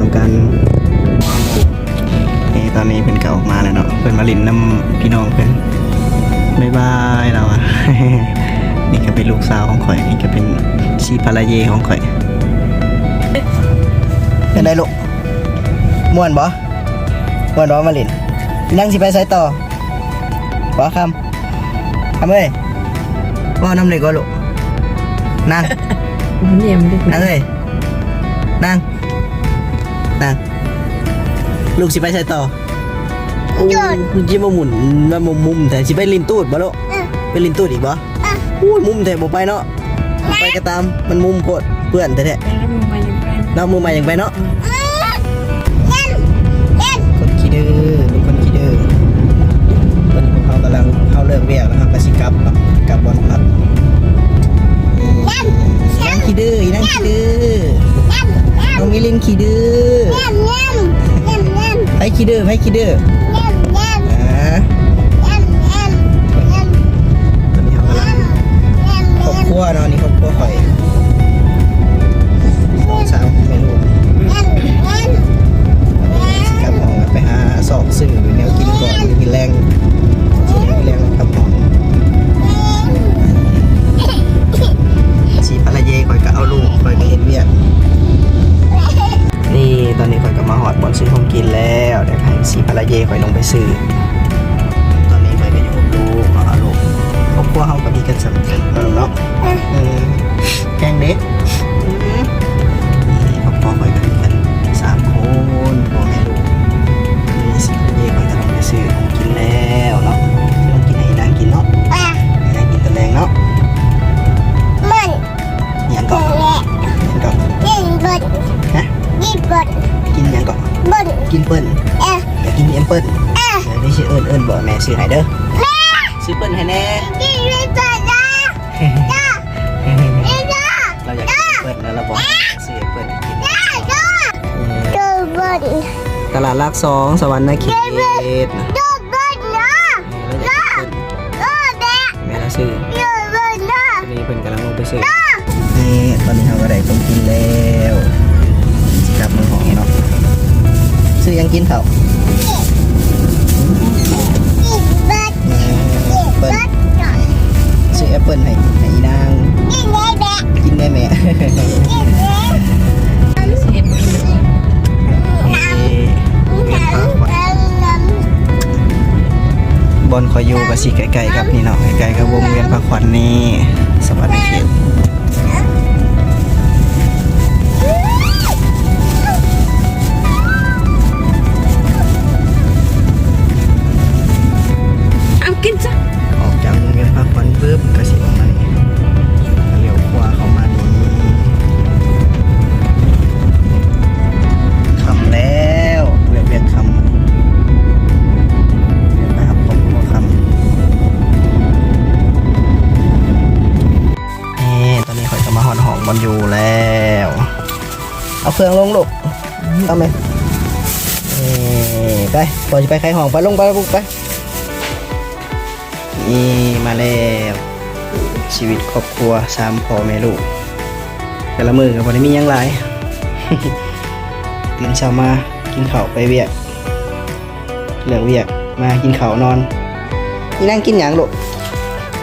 ນຳກັນ. ນີ້ຕອນນີ້ເພິ່ນກໍອອກມາແລ້ວເນາະ, ເພິ່ນມາຫຼິ້ນນຳພີ່ນ້ອງເພິ່ນ. ບາຍບາຍລາວອະ. ນີ້ກໍເປັນລູກສາວຂອງຂ້ອຍ, ນີ້ກໍເປັນສີພະລາເຢຂອງຂ້ອຍ. ເປັນໃດລູກ? ມ່ວນບໍ່? ມ່ວນບໍ່ມາຫຼິ້ນ? ນາງຊິໄປໃສຕໍ່? ບໍ່ຄຳ ຄຳເອີຍ ເວົ້ານຳແດ່ກວ່າລູກ. ນາງ ນາງເອີຍ ນາງ ນາງ ລູກຊິໄປໃສຕໍ່? ໂອ້ ຊິມາໝຸ່ນມາມຸມແທ້. ຊິໄປຫຼິ້ນຕູດບໍ່ລູກ? ເອີ ໄປຫຼິ້ນຕູດອີກບໍ່? ເອີ ໂອ້ຍ ມຸມແທ້ ບໍ່ໄປເນາະ. ໄປກໍຕາມ ມັນມຸມໂພດ ເປື້ອນແທ້ໆ. ເນາະ ມື້ໃໝ່ຍັງໄປເນາະ. ອືມ ຄົນຂີ້ດື້ ລູກຄົນຂີ້ດື້. ຕອນນີ້ພວກເຮົາກຳລັງ ເຮົາເລີກວຽກແລ້ວ ເຮົາກໍຊິກັບເນາະ ກັບບ່ອນພັກ. ອີນາງຂີ້ດື້ ອີນາງຂີ້ດື້. ນ້ອງມິລິນຂີ້ດື້. ໃຜຂີ້ດື້ ໃຜຂີ້ດື້? ອາ ຕອນນີ້ເຮົາກຳລັງ ຄອບຄົວເນາະ ນີ້ຄອບຄົວຂ້ອຍ ສອງສາມແມ່ລູກ. ກັບຫ້ອງ ໄປຫາຊອກຊື້ແນວກິນກ່ອນ ກິນແລງ ກິນແລງກັບຫ້ອງ. ສີພະລາເຢຂ້ອຍກໍເອົາລູກ ຂ້ອຍກໍເຮັດວຽກ. ນີ້ຕອນນີ້ຂ້ອຍກໍມາຮອດບ່ອນຊື້ຂອງກິນແລ້ວ, ດຽວໃຫ້ສີພະລາເຢຂ້ອຍລົງໄປຊື້. ຕອນນີ້ຂ້ອຍກໍຢູ່ກັບລູກເນາະ ລູກ ຄອບຄົວເຮົາກໍມີກັນສ່ຳນັ້ນເນາະ. ເອີ ແກງເດັກ. ອືມ ນີ້ຄອບຄົວຂ້ອຍກໍມີກັນສາມຄົນ ພໍ່ແມ່ລູກ. ນີ້ສີພະລາເຢຂ້ອຍກໍລົງໄປຊື້ຂອງກິນແລ້ວເນາະ, ຊິລົງກິນໃຫ້ອີນາງກິນເນາະ. ອີນາງກິນຕອນແລງເນາະ. ຫຍັງເກາະ? ຫຍັງເກາະ? ກິນເປີ້ນ. ຮະ? ກິນເປີ້ນ. ກິນຫຍັງເກາະ? ເປີ້ນ. ກິນເປີ້ນ. ເອີ ຢາກກິນແອມເປີ້ນ. ເອີ ເອີ ດຽວຊິເອີ້ນ ເອີ້ນບອກແມ່ຊື້ໃຫ້ເດີ. ແມ່ ຊື້ເປີ້ນໃຫ້ແດ່. ກິນເປີ້ນນະ. ລາວຢາກກິນແອມເປີ້ນນະ, ລາວບອກໃຫ້ແມ່ຊື້ແອມເປີ້ນໃຫ້ກິນ. ຕະຫຼາດຫຼັກສອງ ສະຫວັນນະເຂດ. ແມ່ນລະຊື້. ນີ້ເພິ່ນກຳລັງລົງໄປຊື້. ນີ້ ຕອນນີ້ເຮົາກໍໄດ້ຂອງກິນແລ້ວ ຊິກັບເມືອຫ້ອງເນາະ. ຊື້ຫຍັງກິນເຂົ້າ? ແອປເປິ້ນ. ຊື້ແອປເປິ້ນໃຫ້ ໃຫ້ອີນາງ. ກິນແດ່ແບະ. ກິນແດ່ແມ່. ບ່ອນຂ້ອຍຢູ່ກໍຊິໃກ້ໆກັບນີ້ເນາະ, ໃກ້ໆກັບວົງວຽນພະຂວັນນີ້ ສະຫວັນນະເຂດ. ເອົາກິນຊະ. ອອກຈາກວົງວຽນພະຂວັນປຶບ ກໍຊິປະມານນີ້, ລ້ຽວຂວາເຂົ້າມານີ້. ຄ່ຳແລ້ວ ວຽກ ວຽກຄ່ຳ ວຽກໄປຮັບຄອບຄົວຄ່ຳ. ເອີ ຕອນນີ້ຂ້ອຍກໍມາຮອດຫ້ອງບ່ອນຢູ່ແລ້ວ. ເອົາເຄື່ອງລົງລູກ. ເອົາແມ່. ເອີ ໄປ ພໍ່ຊິໄປໄຂຫ້ອງ. ໄປ ລົງໄປລູກ ໄປ. ນີ້ມາແລ້ວ ຊີວິດຄອບຄົວສາມພໍ່ແມ່ລູກ ແຕ່ລະມື້ກໍບໍ່ໄດ້ມີຫຍັງຫຼາຍ. ຕື່ນເຊົ້າມາກິນເຂົ້າ ໄປວຽກ ເລີກວຽກມາກິນເຂົ້ານອນ. ອີນາງກິນຫຍັງລູກ?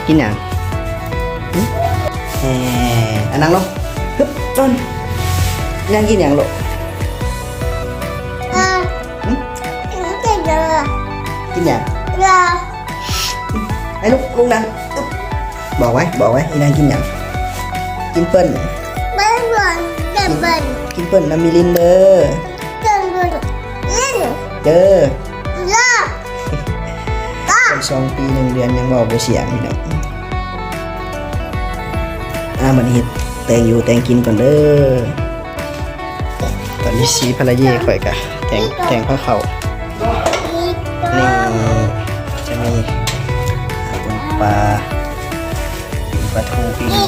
ກິນຫຍັງ? ຫຶ? ເອີ ອາ ນັ່ງລົງ. ຮຶບ ຕົ້ນ. ອີນາງກິນຫຍັງລູກ? ຫຶ? ກິນຫຍັງ? ໃຫ້ລູກ ລູກນັ່ງ. ບອກໄວ້ ບອກໄວ້ ອີນາງກິນຫຍັງ? ກິນເປີ້ນ ກິນເປີ້ນ ກິນເປີ້ນນຳມິລິນເດີ. ເດີ ຄົນສອງປີໜຶ່ງເດືອນຍັງເວົ້າບໍ່ສຽງຢູ່ດອກ. ອ່າ ບັດນີ້ເຮັດແຕ່ງຢູ່ແຕ່ງກິນກ່ອນເດີ. ຕອນນີ້ສີພະລາເຢຂ້ອຍກະແຕ່ງ ແຕ່ງພາເຂົ້າ. ນີ້ຈະມີ ອາ ປຸງປາ ປີ້ງປາທູ ປີ້ງ ຍຳ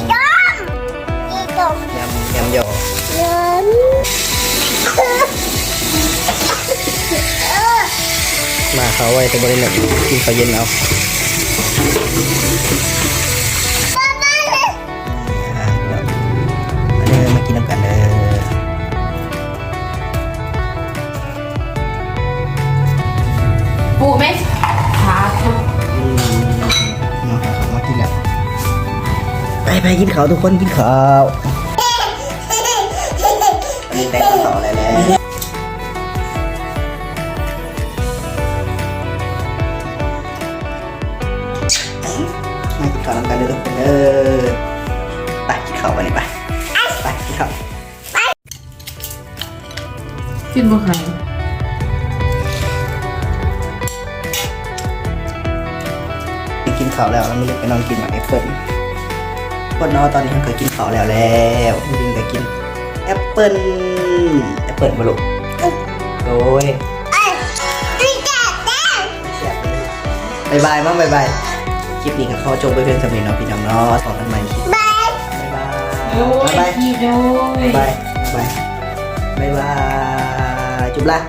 ຍຳຢໍ່. ມາເຂົ້າໄວ້ແຕ່ບໍ່ໄດ້ໜຶ້ງ ກິນເຂົ້າເຢັນເອົາ. ມາເດີ ມາກິນນຳກັນເດີ. ກິນເຂົ້າທຸກຄົນ ກິນເຂົ້າ. ນີ້ໄດ້ເຂົ້າແລ້ວແຫຼະ ມາກິນເຂົ້ານຳກັນເດີທຸກຄົນເດີ. ໄປກິນເຂົ້າບັດນີ້ ໄປ ໄປກິນເຂົ້າ. ກິນບໍ່ໄຄ ໄປກິນເຂົ້າແລ້ວ ແລ້ວມີລູກໄປນອນກິນໝາກແອັບເປິ້ນ. ຄົນເນາະ ຕອນນີ້ເຮົາກໍກິນເຂົ້າແລ້ວແລ້ວ ມີລູກກໍກິນແອັບເປິ້ນ ແອັບເປິ້ນບໍ່ລູກ? ໂດຍ ບາຍບາຍ ມາບາຍບາຍ. ຄລິບນີ້ກໍຂໍຈົບໄວ້ພຽງສ່ຳນີ້ເນາະ ພີ່ນ້ອງເນາະ ພໍ້ກັນໃໝ່ຄລິບ ບາຍບາຍ ບາຍບາຍ ບາຍບາຍ ບາຍບາຍ ບາຍບາຍ ບາຍບາຍ ຈຸບລາ.